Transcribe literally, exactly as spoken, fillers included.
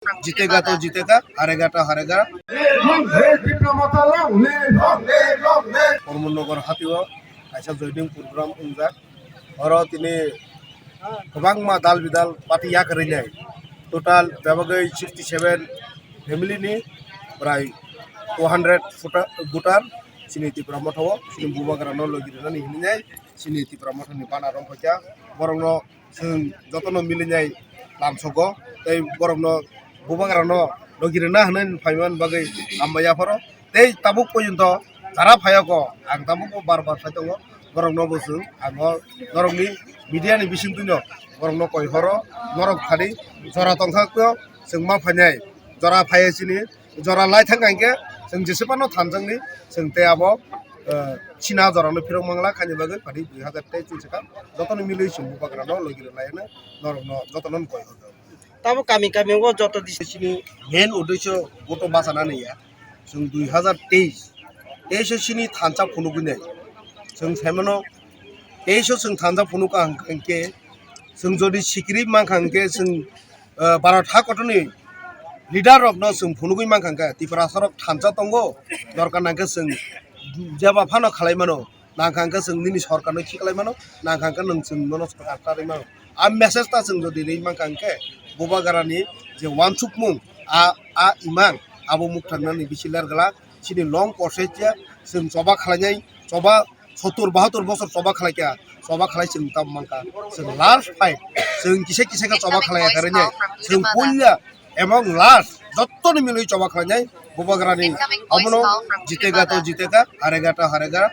Jitega to jitega, harega to harega. Long live Tipra Motha, long live, long live, long live. Kormon Nagar hatio kaisa joining program wngjak. Oro tini kwbangma dal bidal party yakarwi nai. Total bebagwi sixty seven family ni prai two hundred voter, voter chini Tipra Motha o chini bubagra no logi rwnani hinwi nai chini Tipra Motha ni bana rong phaikha. Borok no chwng jotono milinai lamsogo tei borokno bubagrano logi rwna hwnwi phaiman bagwi hambai yapharo tei tabuk porjonto jara phaiyago ang tabukbo bar bar sai tongo borokno bo chwng ang o norokni media ni bisingtwino borokno koi horo norok thani jora tongkha khe chwng ma phainai jora phaiya chini jora lai thang kha hinkhe chwng jese phano thanjakni chwng tei abo china jorano phirok mangla khaini bagwi phatwi dui hazar teis ni swkang jotono milwi chwng bubagrano logi rwlai hwnwi norokno jotono koi horo. Tamo kami kami o joto di- Chini main uddesho voto bachana ni ya. Chwng dui hazar teis, teis o chini thansa phunugwi nai. Chwng saimano teis o chwng thansa phunukha hwnkhe chwng jodi sikiri mankha hwnkhe chwng, ah, Bharat ha kotorni leader rokno chwng phunugwi mankha hwnkhe Tiprasa rok thansa tongo, dorkar nangkhe chwng jeba phano khalai mano. Nangkha hwnkhe chwng nini sorkarno khiklai mano, nangkha hwnkhe nwng chwng nono sorkar charwi mano. A message ta chwng jodi rwi mankha hwnkhe bubagrani je wansukmung a, a imang abo mukthaknani bisi ler glak. Chini long process ya chwng choba khlainai, choba sottur bahattur bosor choba khlaikha, choba khlai chwng tam mankha. Chwng last fight, chwng kisa kisa khe choba khlaiya karwi nai, chwng puila Emong last jottoni milwi choba khlainai bubagrani abono jitega to jitega, harega to harega,